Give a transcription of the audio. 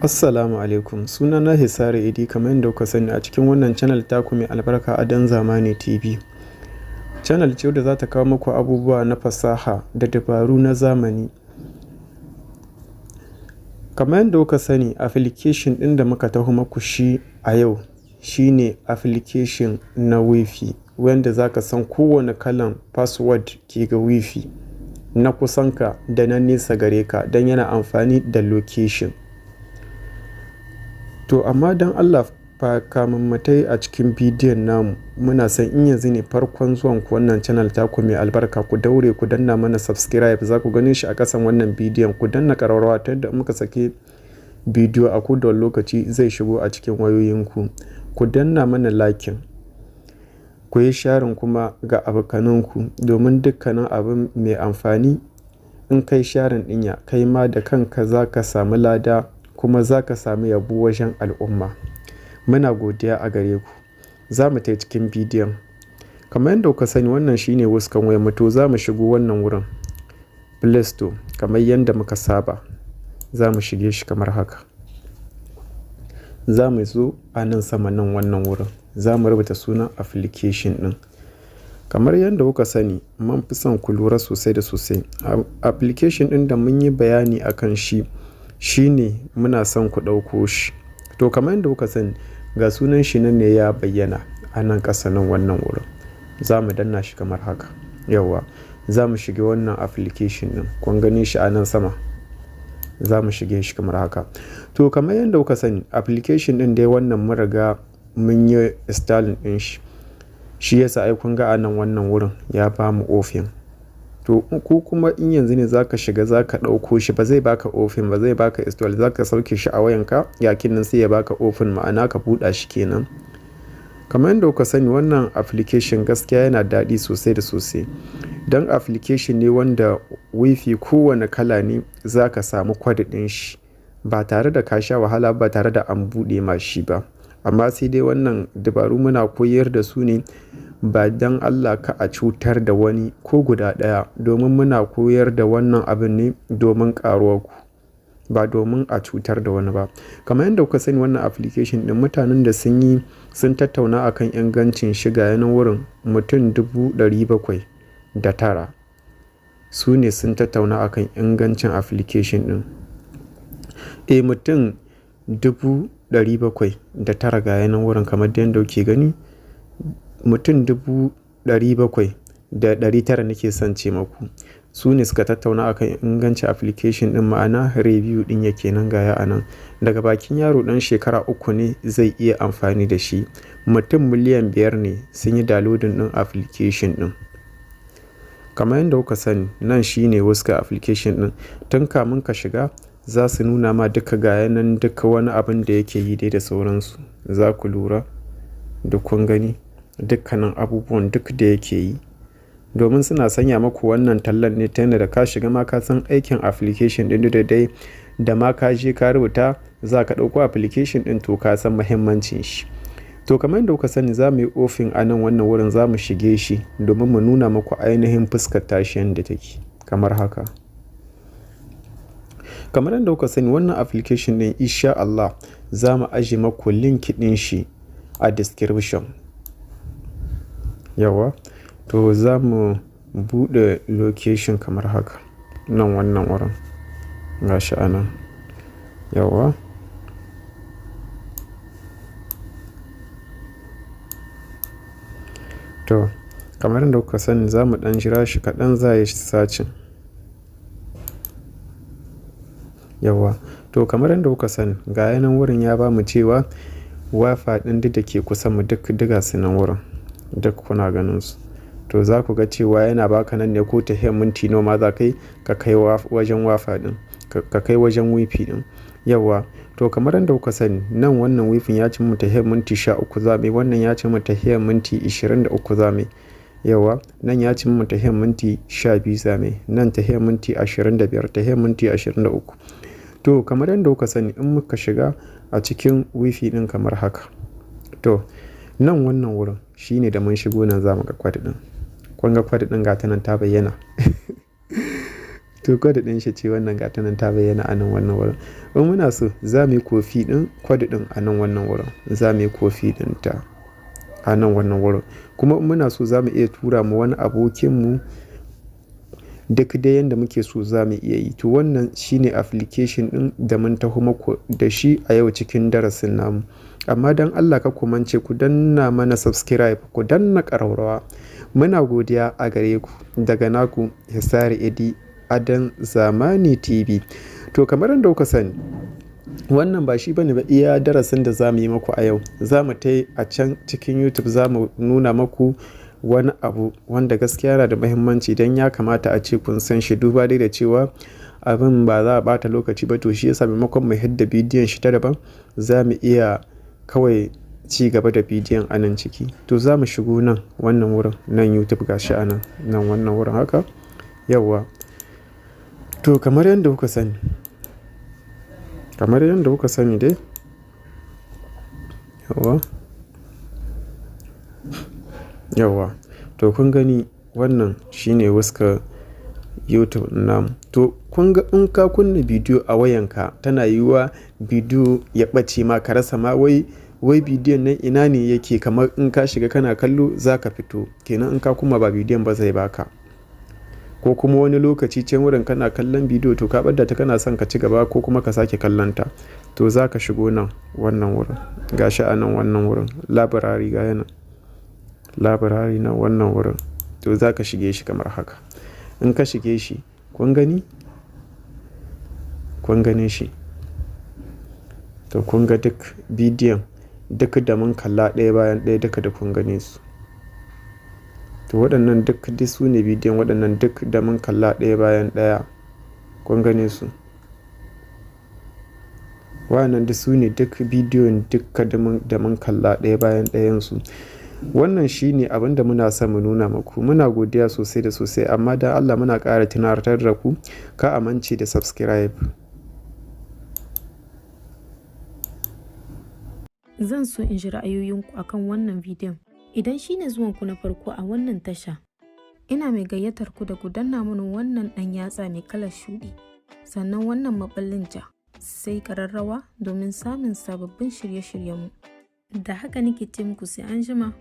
Assalamu alaikum, sunana Hisare Idi, kamar yadda kuka sani a cikin wannan channel taku mai albarka, Adon Zamani TV. Channel ce wadda za ta kawo muku abubuwa na fasaha da dabaru na zamani. Kamar yadda kuka sani, application ɗin da muka taho muku shi a yau shine application na WiFi, wanda za ka san kowane kalan password ke ga WiFi na kusanka da na nesa gare ka, don yana amfani da location. To amma don Allah fa, kamun mu tai a cikin bidiyon namu, muna son in yanzu ne farkon zuwan ku wannan channel taku mai albarka, ku daure ku danna mana subscribe. Za ku gane shi a ƙasan wannan bidiyon. Ku danna ƙararrawa ta yadda muka saki bidiyo a kowane lokaci zai shigo a cikin wayoyinku. Ku danna mana liking, ku yi sharing kuma ga abokananku, domin dukkanin abin mai amfani in kai sharing ɗin ya kai ma da kanka za ka samu lada, kuma za ka sami yabo wajen al'umma. Muna godiya a gare ku. Za mu tai cikin bidiyon. Kamar yadda kuka sani, wannan shine wuskan wayar mu. To za mu shigo wannan wurin Play Store kamar yadda muka saba. Za mu shige shi kamar haka. Za mu zo a nan sama, nan wannan wurin. Za mu rubuta sunan application ɗin. Kamar yadda kuka sani, mun fi son ku lura sosai da sosai. Application ɗin da mun yi bayani a kan shi shine muna son ku ɗauko shi. To kamar yadda kuka sani, ga sunan shi nan ne ya bayyana a nan ƙasa, nan wannan wurin. Za mu danna shi kamar haka. Yauwa, za mu shiga wannan application ɗin. Kun gane shi a nan sama. Za mu shige shi kamar haka. To kamar yadda kuka sani, application ɗin dai wannan mun riga mun yi installing ɗin shi. Shi yasa ai kun ga a nan wannan wurin ya bamu open. To ku kuma in yanzu ne za ka shiga za ka ɗauko shi, ba zai baka open ba, zai baka install. Za ka sauke shi a wayanka, yakin nan sai ya baka open, ma'ana ka buɗa shi kenan. Kamar yadda kuka sani, wannan application gaskiya yana daɗi sosai da sosai. Don application ne wanda WiFi kowane kala ne za ka samu code ɗin shi ba tare da ka sha wahala, ba tare da an buɗe ma shi ba. Amma sai dai wannan dabaru muna koyar da su ne ba don Allah ka a cutar da wani ko guda ɗaya, domin muna koyar da wannan abun ne domin ƙaruwar ku, ba domin a cutar da wani ba. Kamar yadda kuka sani, wannan application ɗin mutanen da sun yi sun tattauna akan ingancin shi, ga yanan wurin mutum 709,000 su ne sun tattauna akan ingancin application ɗin. Eh, mutum 709,000, ga yanan wurin kamar yadda kuke gani, mutum 700,900 nake son ce maku. Su ne suka tattauna akan ingancin application ɗin, ma'ana review ɗin yake nan gaya a nan. Daga bakin yaro ɗan shekara 3 ne zai iya amfani da shi. Mutum miliyan 5 ne sun yi downloading ɗin application ɗin. Kamar yadda kuka sani, nan shine wuskar application ɗin. Tun kamun ka shiga za su nuna ma duka, ga yanan duka wani abin da yake yi dai da sauransu. Za ku lura duk kun gani dukkanin abubuwan duk da yake yi. Domin suna sanya maku wannan tallan ne ta yanda da ka shiga ma ka san aikin application ɗin, da dai da ma ka je ka rubuta za ka ɗauko application ɗin, to ka san muhimmancin shi. To kamar yadda kuka sani, za mu yi open a nan wannan wurin, za mu shige shi domin mu nuna maku ainihin fuskar tashi yanda take kamar haka. Kamar yadda kuka sani, wannan application ɗin, in sha Allah za mu ajiye maku link ɗin shi a description. Yauwa, to za mu buɗe location kamar haka, nan wannan wurin gashi a nan. Yauwa. To kamar yadda kuka sani, za mu ɗan jira shi kaɗan, za yi searching. Yauwa, to kamar yadda kuka sani, ga yanan wurin ya bamu cewa WiFi ɗin duk da ke kusa mu duk diga su nan wurin, duk kuna ganin su. To za ku ga cewa yana baka nan ne ko tafiyar minti nawa ma za ka yi ka kai wajen WiFi ɗin, ka kai wajen WiFi ɗin. Yauwa, to kamar yadda kuka sani, nan wannan WiFi ya ci mu tafiyar minti 13 za mu yi, wannan ya ci mu tafiyar minti 23 za mu yi. Yauwa, nan ya ci mu tafiyar minti 12 za mu yi, nan tafiyar minti 25, tafiyar minti 23. To kamar yadda kuka sani, in muka shiga a cikin WiFi ɗin kamar haka. To nan wannan wurin shine da mun shigo nan za mu ga code ɗin. Kun ga code ɗin, ga ta nan ta bayyana. To code ɗin shi ce wannan, ga ta nan ta bayyana a nan wannan wurin. In muna so, za mu yi copy ɗin code ɗin a nan wannan wurin. Za mu yi copy ɗin ta a nan wannan wurin. Kuma in muna so, za mu iya tura ma wani abokinmu. Duk dai yanda muke so za mu iya yi. To wannan shine application ɗin da mun taho muku da shi a yau cikin darasin namu. Amma don Allah kar ku mance ku danna mana subscribe, ku danna ƙararrawa. Muna godiya a gare ku daga naku Hisari Idi Adon Zamani TV. To kamar yadda kuka sani, wannan ba shi bane ba iya darasin da za mu yi muku a yau. Za mu tai a can cikin YouTube, za mu nuna muku wani abu wanda gaskiya yana da muhimmanci don ya kamata a ce kun san shi. Duba dai da cewa abin ba za a ɓata lokaci ba, to shi yasa maimakon mu hidda bidiyon shi ta daban, za mu iya kawai ci gaba da bidiyon a nan ciki. To za mu shigo nan wannan wurin, nan YouTube, gashi a nan, nan wannan wurin haka. Yauwa. To kamar yadda kuka sani dai, yauwa. Yauwa. To kun gani, wannan shine fuskar YouTube namu. To kun ga, in ka kunna bidiyo a wayanka, tana yiwuwa bidiyo ya ɓace ma, ka rasa ma wai bidiyon nan ina ne yake. Kamar in ka shiga kana kallo, za ka fito. Kenan in ka kuma ba bidiyon ba zai baka. Ko kuma wani lokaci can wurin kana kallon bidiyo, to ka ɓadda ta, kana son ka ci gaba ko kuma ka sake kallon ta. To za ka shigo nan wannan wurin. Gashi a nan wannan wurin library, ga yana. Library nan wannan wurin. To za ka shige shi kamar haka. In ka shige shi, kun gani? Kun gane shi? To kun ga duk bidiyon duk da mun kalla ɗaya bayan ɗaya, duka da kun gane su. To waɗannan duk duk su ne bidiyon, waɗannan duk da mun kalla ɗaya bayan ɗaya. Kun gane su? Waɗannan duk su ne duk bidiyon duka da mun kalla ɗaya bayan ɗayan su. Wannan shi ne abin da muna son mu nuna muku. Muna godiya sosai da sosai, amma don Allah muna ƙara tunatar da ku kar a mance da subscribe. Zan so in ji ra'ayoyinku akan wannan bidiyon. Idan shi ne zuwanku na farko a wannan tasha, ina mai gayyatar ku da ku danna mana wannan ɗan yatsa mai kalar shuɗi, sannan wannan maɓallin ja, sai ƙararrawa domin samun sababbin shirye-shiryenmu. Da haka nake ce muku sai an jima.